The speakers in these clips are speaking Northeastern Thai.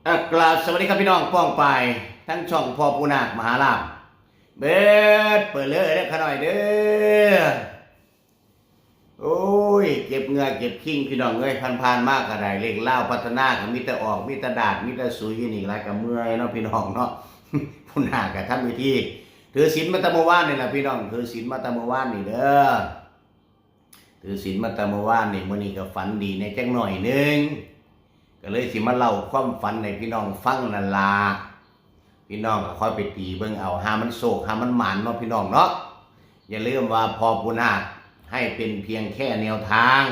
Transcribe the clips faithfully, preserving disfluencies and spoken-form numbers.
อ่ะ กราบสวัสดีครับพี่น้องป้องปาย ทั้งช่องพ่อปู่นาคมหาลาภ เบิดเปิดเลยเด้อข้าน้อยเด้อ โอ้ย เก็บเหงื่อเก็บคิ้งพี่น้องเอ้ย ผ่านๆ มาก็ได้เลขลาวพัฒนาก็มีแต่ออก มีแต่ดาด มีแต่สุยอยู่นี่หลายก็เมื่อยเนาะพี่น้องเนาะ ปู่นาคก็ทำพิธี ถือศีลมาแต่เมื่อวานนี่แหละพี่น้อง ถือศีลมาแต่เมื่อวานนี่เด้อ ถือศีลมาแต่เมื่อวานนี่ มื้อนี้ก็ฝันดีแหน่จักหน่อยหนึ่ง ก็เลยสิมาเล่าความฝันให้พี่น้องฟังนั่นล่ะ พี่น้องก็ค่อยไปตีเบิ่งเอา หามันโชค หามันหมานเนาะพี่น้องเนาะ อย่าลืมว่าพ่อปู่นาคให้เป็นเพียงแค่แนวทาง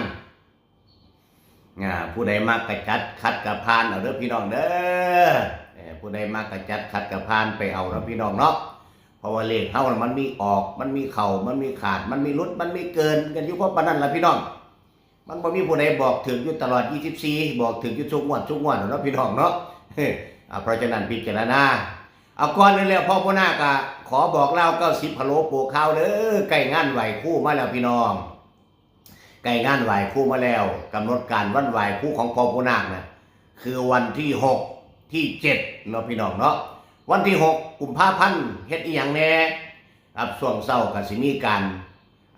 อ่า ผู้ใดมักกะจัด ขัดกะผ่านเอาเด้อพี่น้องเด้อ เอ่อ ผู้ใดมักกะจัด ขัดกะผ่านไปเอาเนาะพี่น้องเนาะ เพราะว่าเลขเฮาน่ะมันมีออก มันมีเข้า มันมีขาด มันมีหลุด มันมีเกินกันอยู่ เพราะปานนั้นล่ะพี่น้อง มันบ่มีผู้ใดบอกถืกอยู่ตลอดยี่สิบสี่ บอกถืกอยู่ทุกงวดทุกงวดเนาะพี่น้องเนาะ อ่า เพราะฉะนั้นพิจารณา เอาก่อนอื่นแล้ว พ่อปู่นาคก็ขอบอกลาวเก้าสิบ ฮัลโหลปู่ข่าวเด้อ ใกล้งานไหว้ครูมาแล้วพี่น้อง ใกล้งานไหว้ครูมาแล้ว กำหนดการวันไหว้ครูของพ่อปู่นาคน่ะ คือวันที่หก ที่เจ็ดเนาะพี่น้องเนาะ วันที่หก กุมภาพันธ์ เฮ็ดอีหยังแหน่ ครับ ช่วงเช้าก็สิมีการ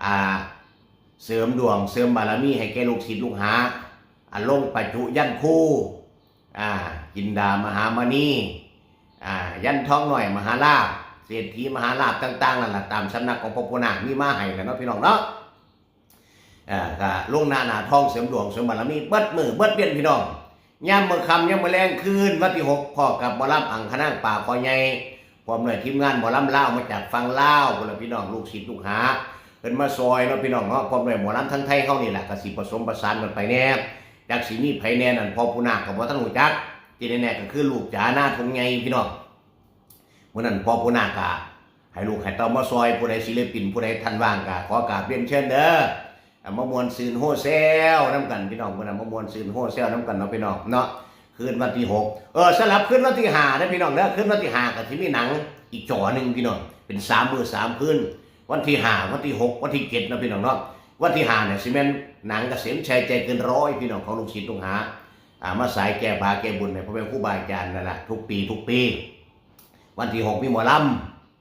อ่า เสริมดวง เสริมบารมีให้แก่ลูกศิษย์ลูกหา อ่า ลงประจุยันต์ครู อ่า จินดามหามณี อ่า ยันต์ทองน้อยมหาลาภ เศรษฐีมหาลาภต่างๆ นั่นล่ะ ตามสำนักของพ่อปู่นาคมีมาให้แล้วเนาะพี่น้องเนาะ อ่า ก็ลงหน้าหน้าทองเสริมดวงเสริมบารมีเบิดมื้อเบิดเว็นพี่น้อง ยามมื้อค่ำยามมื้อแลงคืนวันที่หก พ้อกับหมอลำอังคนางป่าคอใหญ่ พร้อมด้วยทีมงานหมอลำลาวมาจากฝั่งลาว พุ้นล่ะพี่น้อง ลูกศิษย์ลูกหา เพิ่นมาซอยเนาะพี่น้องเนาะ พร้อมด้วยหมอลำทั้งไทยเฮานี่แหละ ก็สิผสมผสานกันไปแหน่ จักสิมีไผแหน่นั่น พ่อปู่นาคก็บ่ทันรู้จัก ที่แน่ๆ ก็คือลูกจ๋านาทงใหญ่พี่น้อง มื้อนั้นพ่อปู่นาคก็ให้ลูกให้เต้ามาซอย ผู้ใดศิลปินผู้ใดท่านว่างก็ขอกราบเรียนเชิญเด้อ อ่ะ มาม่วนซื่นโฮแซวนำกันพี่น้อง มื้อนั้นมาม่วนซื่นโฮแซวนำกันเนาะพี่น้องเนาะ คืนวันที่หก เออ สำหรับคืนวันที่ห้านะพี่น้องเด้อ คืนวันที่ห้าก็สิมีหนังอีกจอหนึ่งพี่น้อง เป็นสามมื้อสามคืน วันที่ห้า วันที่หก วันที่เจ็ดเนาะพี่น้องเนาะ วันที่ห้าเนี่ยสิแม่นหนังเกษมชัยใจเกินร้อยพี่น้อง ของลูกศิษย์ลูกหา อ่า มาสายแก้บาแก้บุญให้พ่อแม่ครูบาอาจารย์นั่นล่ะ ทุกปีทุกปี วันที่หกมีหมอล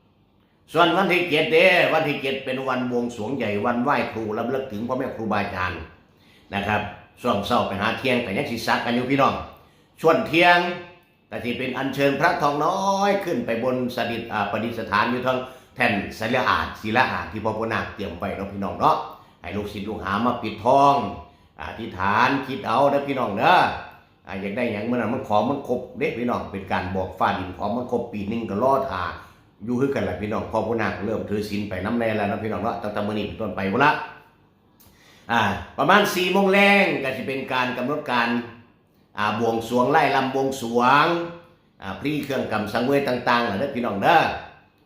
ำ ส่วนวันที่เจ็ดเด้ วันที่เจ็ดเป็นวันบวงสรวงใหญ่ วันไหว้ครูรำลึกถึงพ่อแม่ครูบาอาจารย์นะครับ ช่วงเช้าไปหาเที่ยงก็ยังสิสักกันอยู่พี่น้อง ช่วงเที่ยงก็สิเป็นอัญเชิญพระทองน้อยขึ้นไปบนสถิต อ่า ประดิษฐานอยู่ทางแท่นศิลาอาสน์ ศิลาอาสน์ที่พ่อปู่นาคเตรียมไว้เนาะพี่น้องเนาะ ให้ลูกศิษย์ลูกหามาปิดทอง อธิษฐานคิดเอาเด้อพี่น้องเด้อ อ่า อยากได้หยังมื้อนั้นมันของมันครบเด้พี่น้อง เป็นการบอกฟ้าดิน ของมันครบปีหนึ่งก็รอท่าอยู่คือกันล่ะพี่น้อง พ่อปู่นาคเริ่มถือศีลไปนำแหน่แล้วเนาะพี่น้องเนาะ ตั้งแต่มื้อนี้เป็นต้นไปพุ้นละ อ่า ประมาณสี่โมงแลงก็สิเป็นการกำหนดการ อ่า บวงสรวงไล่ลำบวงสรวง อ่า พลีเครื่องกำสังเวยต่างๆล่ะเด้อพี่น้องเด้อ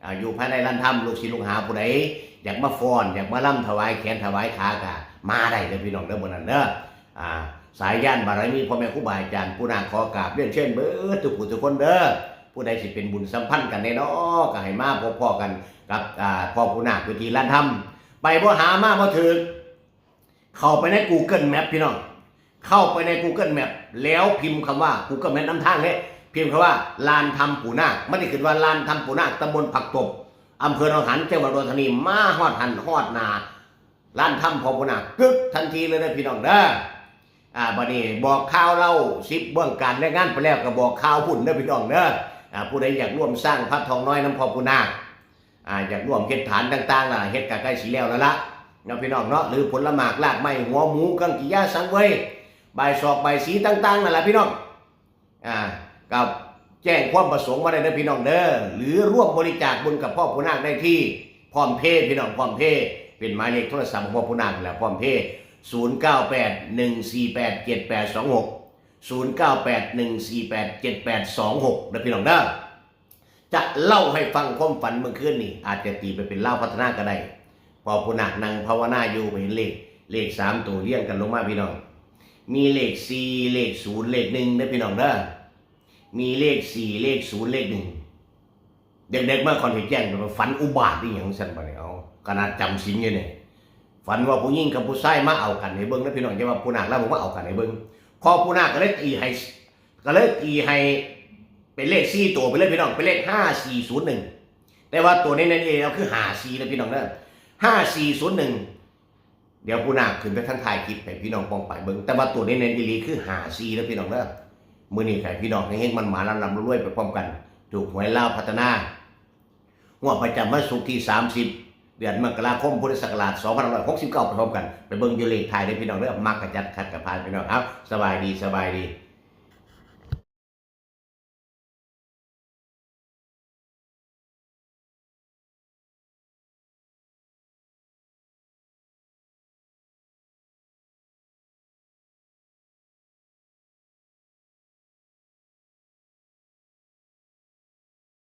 อ่า อยู่ภายในลานธรรม ลูกศิษย์ลูกหาผู้ใดอยากมาฟ้อน อยากมาลำถวายแขนถวายขาก็มาได้เด้อพี่น้องเด้อ มื้อนั้นเด้อ อ่า สายญาณบารมีพ่อแม่ครูบาอาจารย์ปู่นาคขอกราบเรียนเชิญเบิดทุกผู้ทุกคนเด้อ ผู้ใดสิเป็นบุญสัมพันธ์กันแหน่น้อ ก็ให้มาพบพ้อกันกับ อ่า พ่อปู่นาคอยู่ที่ลานธรรม ไปบ่หามาบ่ถืก เข้าไปใน Google Map พี่น้อง เข้าไปใน Google Map แล้วพิมพ์คำว่า Google Map นำทางเด้ พิมพ์คำว่าลานธรรมปู่นาค มันสิขึ้นว่าลานธรรมปู่นาค ตำบลผักตบ อำเภอหนองหาน จังหวัดอุดรธานี มาฮอดหั้นฮอดหน้าลานธรรมพ่อปู่นาค กึ๊ก ทันทีเลยเด้อพี่น้องเด้อ อ่า บัดนี้บอกข่าวเล่าสิบเบื้องการแรงงานไปแล้ว ก็บอกข่าวพุ้นเด้อพี่น้องเด้อ อ่า ผู้ใดอยากร่วมสร้างพระทองน้อยนำพ่อปู่นาค อ่า อยากร่วมเฮ็ดฐานต่างๆล่ะ เฮ็ดก็ใกล้สิแล้วแล้วละเนาะพี่น้องเนาะ หรือผลหมากรากไม้หัวหมูกังกิยาสังเวย บายศอกบายสีต่างๆนั่นล่ะพี่น้อง อ่า ก็แจ้งความประสงค์มาได้เด้อพี่น้องเด้อ หรือร่วมบริจาคบุญกับพ่อปู่นาคได้ที่ PromptPay พี่น้อง PromptPay เป็นหมายเลขโทรศัพท์ของพ่อปู่นาคแหละ PromptPay ศูนย์เก้าแปด หนึ่งสี่แปด เจ็ดแปดสองหก ศูนย์เก้าแปด หนึ่งสี่แปด เจ็ดแปดสองหก นะพี่น้องเด้อ จะเล่าให้ฟังความฝันเมื่อคืนนี่ อาจจะตีไปเป็นลาวพัฒนาก็ได้ พ่อปู่นาคนั่งภาวนาอยู่ไปเห็นเลข เลขสามตัวเรียงกันลงมาพี่น้อง มีเลขสี่ เลขศูนย์ เลขหนึ่งเด้อพี่น้องเด้อ มีเลขสี่ เลขศูนย์ เลขหนึ่ง เด็กๆมาก่อนสิแจ้งไปว่าฝันอุบาทอีหยังซั่นบัดนี้ เอา ขนาดจำศีลอยู่นี่ ฝันว่าผู้หญิงกับผู้ชายมาเอากันให้เบิ่งนะพี่น้อง อย่าว่าปู่นาคลาวบอกมาเอากันให้เบิ่ง พ่อปู่นาคก็เลยตีให้ ก็เลยตีให้ เป็นเลขสี่ตัวไปเลยพี่น้อง เป็นเลขห้าสี่ศูนย์หนึ่ง แต่ว่าตัวเน้นๆอีหลีคือห้าสี่นะพี่น้องเด้อ ห้าสี่ศูนย์หนึ่ง เดี๋ยวปูนาขึ้นไปทางท้ายคลิปให้พี่น้องป้องไปเบิ่ง แต่ว่าตัวเน้นๆอีหลีคือห้าสี่นะพี่น้องเด้อ มื้อนี้ให้พี่น้องเฮงๆหมานๆร่ำๆรวยๆไปพร้อมกัน ถูกหวยลาวพัฒนางวดประจำวันศุกร์ที่ สามสิบ เดือนมกราคมพุทธศักราช สองพันห้าร้อยหกสิบเก้า ไปพร้อมกัน ไปเบิ่งอยู่เลขท้ายเด้อพี่น้องเด้อ มักกะจัด ขัดกะผ่านพี่น้อง เอ้า สบายดี สบายดี